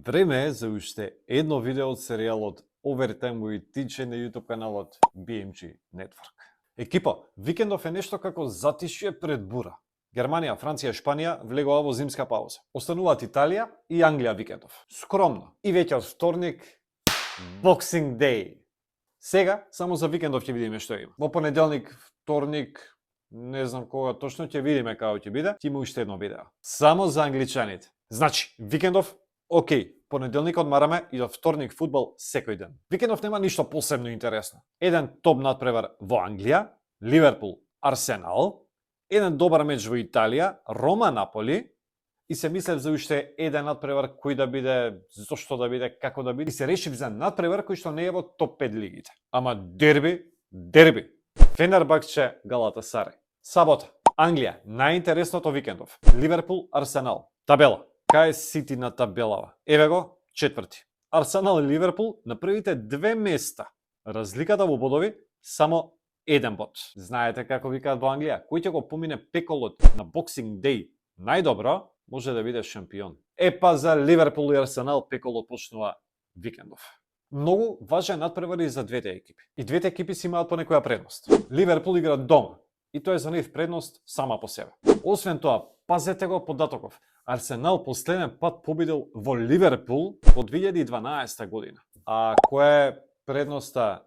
Време е за уште едно видео од серијалот Овертајм кој тиче на YouTube каналот BMG Network. Екипа, викендов е нешто како затишје пред бура. Германија, Франција и Шпанија влегоа во зимска пауза. Остануваат Италија и Англија викендов. Скромно. И веќе од вторник Boxing Day. Сега само за викендов ќе видиме што има. Во понеделник, вторник, не знам кога точно ќе видиме како ќе биде, ќе има уште едно видео. Само за англичаните. Значи, викендов окей, понеделник одмараме и до вторник фудбал секој ден. Викендов нема ништо посебно интересно. Еден топ надпревар во Англија, Ливерпул, Арсенал, еден добар меч во Италија, Рома, Наполи, и се мислев за уште еден надпревар кој да биде, зошто да биде, како да биде. И се решив за надпревар кој што не е во топ 5 лигите. Ама дерби. Фенербахче, Галатасарај. Сабота, Англија, најинтересното викендов. Ливерпул, Арсенал. Табела. Кај е Сити на табелава? Еве го, четврти. Арсенал и Ливерпул на првите две места. Разликата во бодови само еден бод. Знаете како викаат во Англија? Кој ќе го помине пеколот на Boxing Day најдобро, може да биде шампион. Епа за Ливерпул и Арсенал пеколот почнува викендов. Многу важен надпревар и за двете екипи. И двете екипи си имаат по некоја предност. Ливерпул игра дома. И тоа е за нив предност сама по себе. Освен тоа, пазете го податоков. Арсенал последен пат победил во Ливерпул во 2012 година. А која е предноста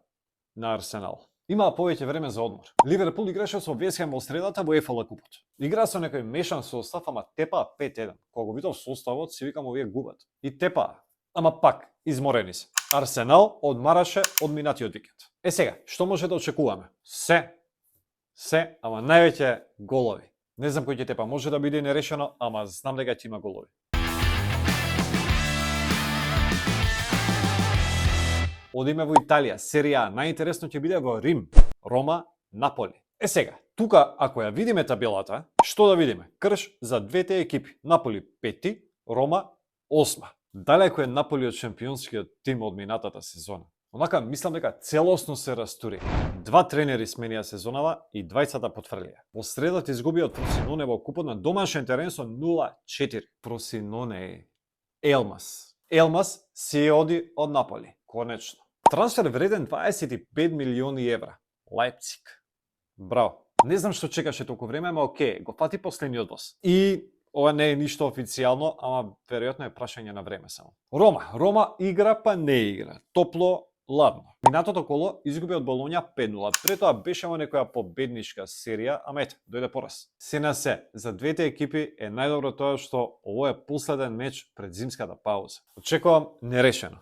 на Арсенал? Имаа повеќе време за одмор. Ливерпул играше со Вест Хем во средата во ЕФЛ купот. Игра со некој мешан состав, ама тепаа 5-1. Кога го видов составот, си викам овие губат. И тепаа. Ама пак, изморени се. Арсенал одмараше од минатиот викенд. Е сега, што може да очекуваме? Се, ама највеќе голови. Не знам кој ќе тепа, може да биде нерешено, ама знам дека ќе има голови. Одиме во Италија, серија А. Најинтересно ќе биде во Рим, Рома, Наполи. Е сега, тука ако ја видиме табелата, што да видиме? Крш за двете екипи. Наполи 5, Рома 8. Далеко е Наполи од шампионскиот тим од минатата сезона. Онака, мислам дека целосно се растури. Два тренери сменија сезонава и двајцата потврлија. Во средата изгубија од Фросиноне во купот на домашен терен со 0-4. Фросиноне е Елмас си оди од Наполи. Конечно. Трансфер вреден 25 милиони евра. Лајпциг. Браво. Не знам што чекаше толку време, ама окей, го фати последниот бос. И ова не е ништо официјално, ама веројатно е прашање на време само. Рома игра па не игра. Топло, ладно. Минатото коло изгуби од Болоња 5-0. Пред тоа беше во некоја победничка серија, ама ете, дојде пораз. Се на се, за двете екипи е најдобро тоа што ово е последен меч пред зимската пауза. Очекувам нерешено.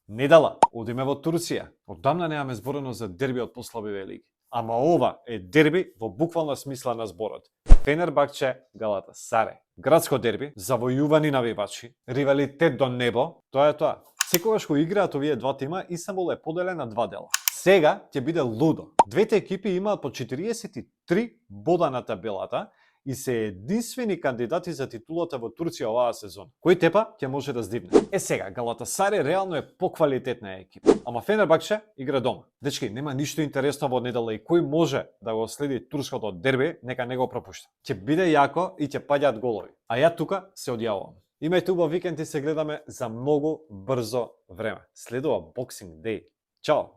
Недела, одиме во Турција. Одамна немаме зборено за дерби од послабиве лиги. Ама ова е дерби во буквална смисла на зборот. Фенербахче, Галатасарај. Градско дерби, завојувани навивачи, ривалитет до небо, тоа е тоа. Секогаш кога играат овие два тима, Истанбул е поделен на два дела. Сега ќе биде лудо. Двете екипи имаат по 43 бода на табелата и се единствени кандидати за титулата во Турција оваа сезона. Кој тепа ќе може да здивне? Е сега, Галатасарај реално е поквалитетна екипа, ама Фенербахче игра дома. Дечки, нема ништо интересно во недела и кој може да го следи турското дерби, нека не го пропушта. Ќе биде јако и ќе паѓаат голови. А ја тука се одјавувам. Имајте убав викенд и се гледаме за многу брзо време. Следува Boxing Day. Чао!